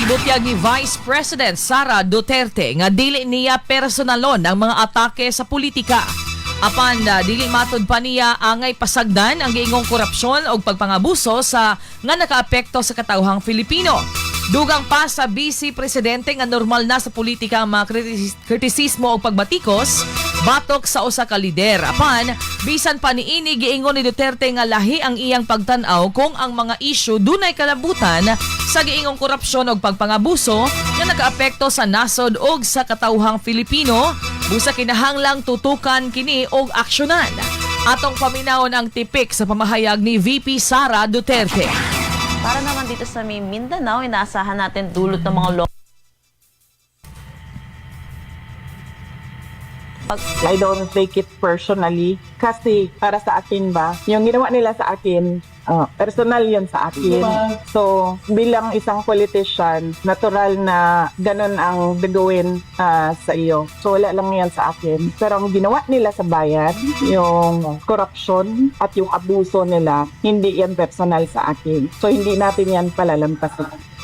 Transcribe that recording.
Gibutyag ni Vice President Sara Duterte nga dili niya personalon ang mga atake sa politika. Apan dili matud pa niya angay pasagdan ang giingong korupsyon o pagpangabuso sa nga nakaapekto sa katawhang Filipino. Dugang pa sa Vice Presidente nga normal na sa politika ang mga kritisismo o pagbatikos batok sa usa ka lider. Apan bisan pa niini, giingon ni Duterte nga lahi ang iyang pagtan-aw kung ang mga issue dunay kalabutan sa giingong korupsyon og pagpangabuso nga nakaapekto sa nasod og sa katawhang Filipino, busa kinahanglang tutukan kini og aksyonan. Atong paminawon ang tipik sa pamahayag ni VP Sara Duterte. Para naman dito sa may Mindanao, inaasahan natin dulot ng mga I don't take it personally kasi para sa akin ba, yung ginawa nila sa akin, personal yun sa akin. So, bilang isang politician, natural na ganun ang gagawin sa iyo. So, wala lang yan sa akin. Pero ang ginawa nila sa bayan, yung corruption at yung abuso nila, hindi yan personal sa akin. So, hindi natin yan palalampasin.